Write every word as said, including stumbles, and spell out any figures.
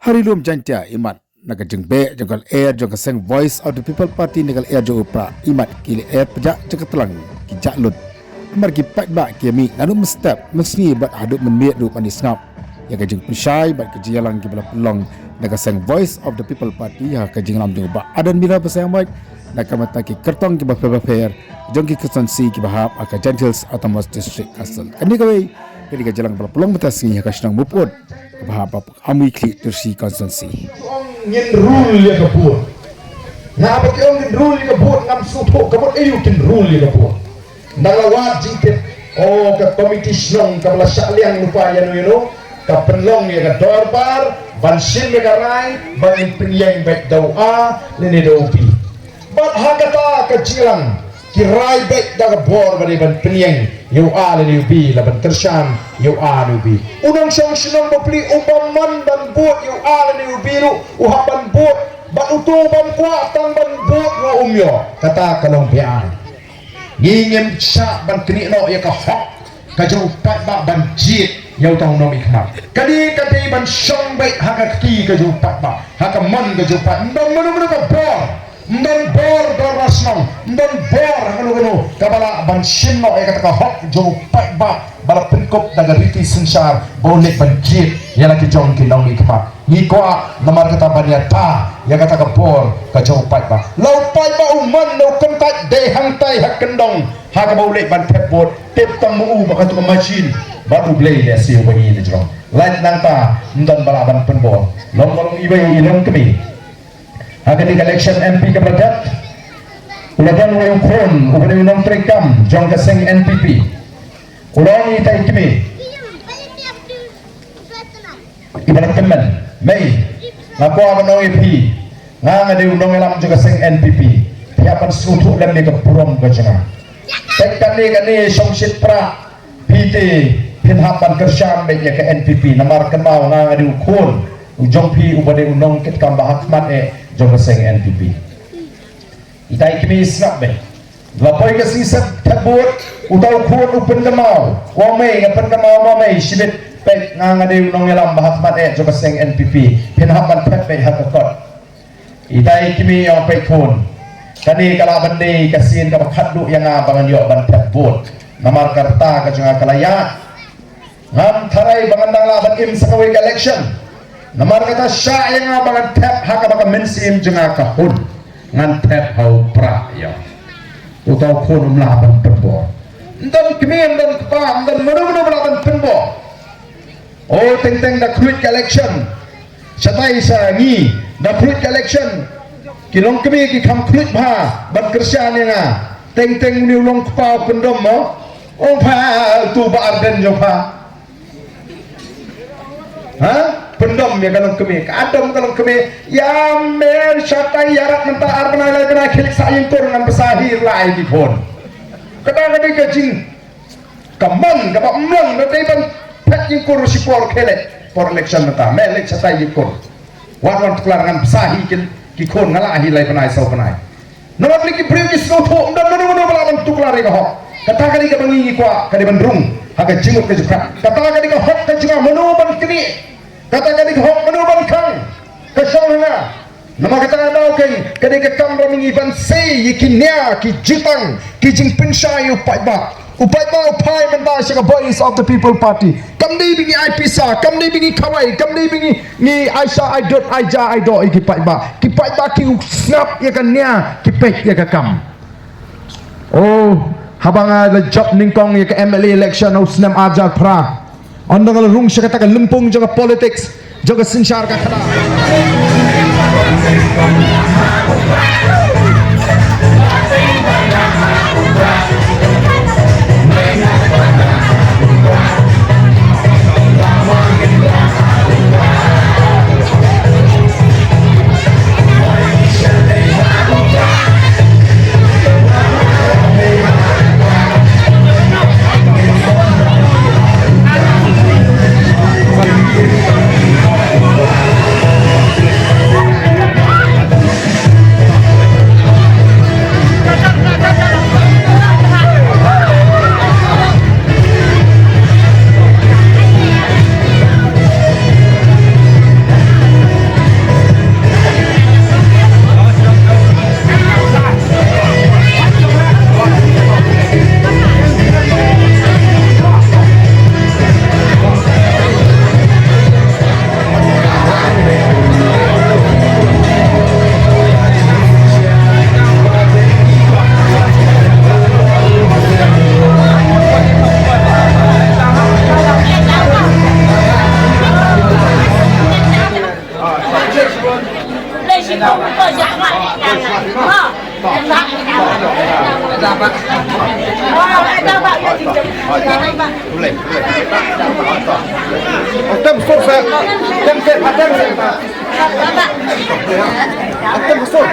Ha Ri Lum Jaiñtia imat na ka jingbeh jong ka lyer jong ka seng Voice of the People Party na ka lyer jong u Prah imat ki lyer pjah jong ka tlang ki jah lut. Namar ki paidbah ki ïa mih naduh mynstep mynsngi bad haduh mynmiet ruh ban ïa sngap ïa ka jingpynshai bad ka jingïalang kiba la pynlong na ka seng Voice of the People Party ha ka jingïalam jong u Bah Ardent Miller Basaiawmoit na ka bynta ki kyrtong kiba pher bapher jong ki constituency kiba hap ha ka Jaintia Hills Autonomous District Council. Kane kawei ka dei ka jingïalang ba la pynlong mynta ka sngi ha ka shnong Mawpud kaba hap ha Amwi Khlieh Tishi constituency. Ong ngin rule ïa ka vote. Nga ba ki ong ngin rule ïa ka vote ngam sngewthuh ka mut aïu kin rule ïa ka vote. Nda la wad jingtip, o ka komiti shnong kaba la shah liang lypa ïano ïano ka pynlong ïa ka dorbar ban shim ïa ka rai ba ngin pynïeng beit da u A lane da u B. Bad ha kata ka jingïalang ki rai beit da ka bor ba dei ban pynïeng ïa u A lane u B, la ban kyrshan ïa u A lane u B. U nongshong shnong bapli u bym mon ban bud ïa u A lane u B ruh u hap ban bud, bad uto u bym kwah tang ban bud ruh um ïoh. Kata ka long beaiñ. Ngi ngim shah ban knieh noh ïa ka hok ka jong u paidbah ban jied ïa uta u nongmihkhmat. Kane ka dei ban shong beit ha ka kti ka jong u paidbah, ha ka mon ka jong u paidbah. Ym don mano mano ka bor, ym don bor dorbar shnong, ym don bor ha kano kano kaba lah ban shim noh ïa kata ka hok jong u paidbah ba la pynkup da ka riti synshar ba u leit ban jied ïa la ki jong ki nongmihkhmat. Ngi kwah namar kata ban ïada ïa kata ka bor ka jong u paidbah. La u paidbah u mon na u kyntait dei hangtai ha kyndong ha kaba u leit ban thep vote, tip tang ma u ba katu ka machine bad U Blei lehse uba ngi na jrong. Lait nangta ym don ba lah ban pynbor. Long ba long iwei i longkmie ha kane ka election M P kaba la dep, u la don uwei u khun uba dei u nongtrei kam jong ka seng N P P. U la ong ïa itai i kmie iba la tymmen, mei, nga kwah ban ong ïa phi, nga nga dei u nongïalam jong ka seng N P P. Phi hap ban sngewthuh lem ïa ka burom ka jong nga. Peit kane kane shongshit Prah, phi te phin hap ban kyrshan beit ïa ka N P P namar kynmaw nga nga dei u khun u jong phi uba dei u nongkitkam ba ha khmat eh jong ka seng N P P. Itai i kmie i sngap beit. La poi ka sngi thep vote, uta u khun u pynkynmaw, u ong mei, nga pynkynmaw ma mei shibit, peit nga nga dei u nongïalam ba ha khmat eh jong ka seng N P P, phin hap ban thep beit ha ka kot. Itai i kmie i ong, peit khun, kane ka lah ban dei ka sien kaba khatduh ïa nga ba ngan ïoh ban thep vote. Namar ka rta ka jong nga ka la ïaid. Ngam tharai ba ngan dang lah ban im sa kawei ka election. Namar kata shah ïa nga ba ngan thep ha kaba ka mynsiem jong nga ka hun. Ngan thep ha u Prah ïa. Uta u khun um lah ban pynbor. Ym don kmie, ym don kpa, ym don mano mano ba lah ban pynbor. O teng teng da khluit ka election. Shatai sha ngi da khluit ka election. Ki longkmie ki kham khluit bha ban kyrshan ïa nga. Teng teng une u longkpa u pyndom mo. Ong pha tu Bah Ardent jong pha. Ha? Pyndom ïa ka longkmie. Ka dom ka longkmie. Ïa mer shatai ïarap mynta ar bnai lai bnai khie sah ïing kur ngan bsa hi lai ki khun. Kata ka dei ka jing Ka mon kaba ym long, da dei ban phet ïing kur shipor khie leit por election mynta, me leit shatai ïing kur. Wat wan tuklar ngan bsa hi ki, ki khun, nga lah hi lai bnai saw bnai. Namar kine ki briew ki sngewthuh, ym don mano mano ba lah ban tuklar ïa ka hok. Kata ka dei kaba ngi ngi kwah, ka dei ban rung ha ka jingmut ka jingpyrkhat. Kata ka dei ka hok ka jong nga, mano ban knieh. Kata ka dei ka hok, mano ban khang. Ka shong ha nga. Namar kata ka daw keiñ ka dei ka kam ba ngi ban sei ïa ki nia ki jutang ki jingpynshai ïa u paidbah. U paidbah u phai mynta sha ka Voice of the People Party. Kam dei ba ngi ai pisa, kam dei ba ngi khawai, kam dei ba ngi, ngi ai sha ai dud ai ja ai doh ïa ki paidbah. Ki paidbah ki sngap ïa ka nia, ki peit ïa ka kam. Oh, haba nga la jop nyngkong ïa ka M L A election ha u snem arhajar phra. Ynda nga la rung sha kata ka lympung jong ka politics, jong ka synshar ka khadar. Atem sur sa. Atem ke, atem ke. Atem sur.